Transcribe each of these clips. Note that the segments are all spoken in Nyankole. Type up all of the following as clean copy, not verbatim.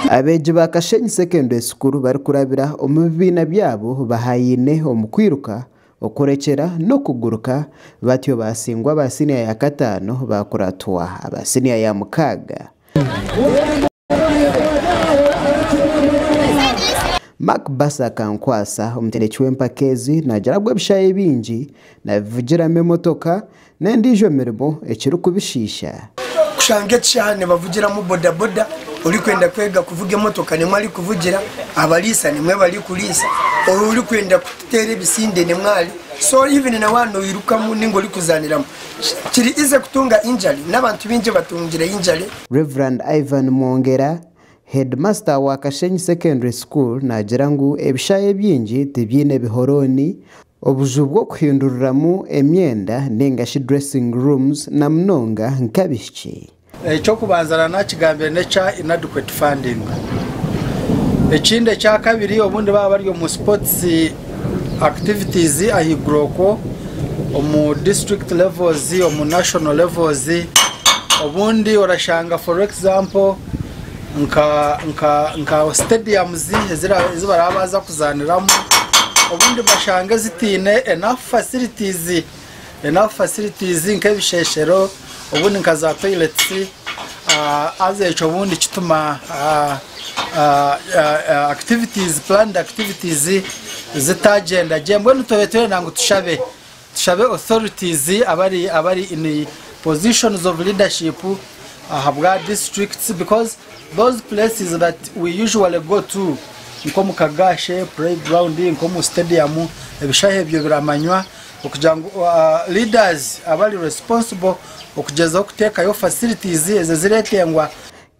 Abeegi ba Kashenyi Secondary School barikurabira omu bibiina byabo bahaine omu kwiruka, okurekyera n'okuguruka batyo baasingwa aba siniya ya kataano baakuratwa aba siniya ya mukaaga. Mark Basa Akankwasa, omutendeki w'empaka ezi naagira ngu ebishaayi ebingi naabivugiramu emotoka n'endiijo mirimo ekirikubishiisha. Kushanga ekishaayi nibavugiramu bodaboda, orikwenda kwega kuvuga emotoka nimwo arikuvugira, abariisa nimwo barikuriisa, orikwenda kuteera ebisinde nimwo ari, so even na waaba noirukamu ninga orikuzaaniramu kiri easy kutunga injury n'abantu baingi batungire injury. Rev. Ivan Mwongera, Headmaster wa Kashenyi Secondary School naagira ngu ebishaayi ebingi tibiine bihorooni, obuju bw'okuhinduriramu emyenda ninga shi dressing rooms na munonga nk'abaishiki. Eky'okubanza na nakigambire n'ekya inadequate funding. Ekindi ekyakabiri obundi baaba bari omu sports activities ahaiguru okwo omu district levels, omu national levels, obundi orashanga for example nka nka nka stadiums ezi baraba baaza kuzaaniramu obundi bashange zitaine enough facilities enough facilities nk'ebisheshero obundi nka za toilets haza ekyo obundi kituma activities planned activities zitagyenda gye mbwenu twaba turenda ngu tushabe tushabe authorities abari abari in positions of leadership ahabwa districts because those places that we usually go to nk'omu Kagashe playground nk'omu stadium ebishaho ebyo biramanywa okugira ngu leaders abari responsible okugyezaho kuteekayo facilities ezo ezireetengwa.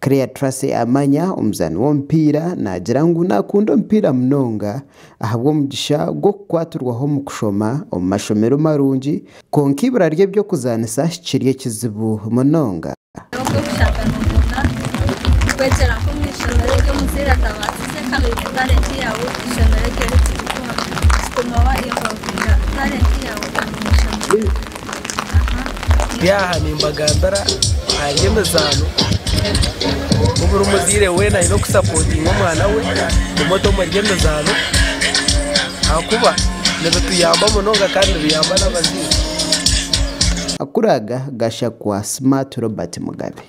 Claire Tracy Amanya, omuzaani w'omupiira naagira ngu naakunda omupiira munonga ahabw'omugisha gw'okukwatirwaho omu kushoma omu mashomero marungi kwonka eibura ry'eby'okuzaanisa kiri ekizibu munonga. Ogwokushatu ninkunda kwegyera nk'omu ishomero eri omuzaire atabaasize kandi oine talent yaawe ishomero eryo rikikuha kituma wa involvinga talent yaawe omu ishomero. Ndi aha nimbagambira aha by'emizaano ku buri muzaire weena aine okusapotinga omwana we kumuta omu by'emizaano ahakuba nibituyamba munonga kandi nibiyamba n'abazaire. Akuraaga gashakwa Smart Robert Mugabe.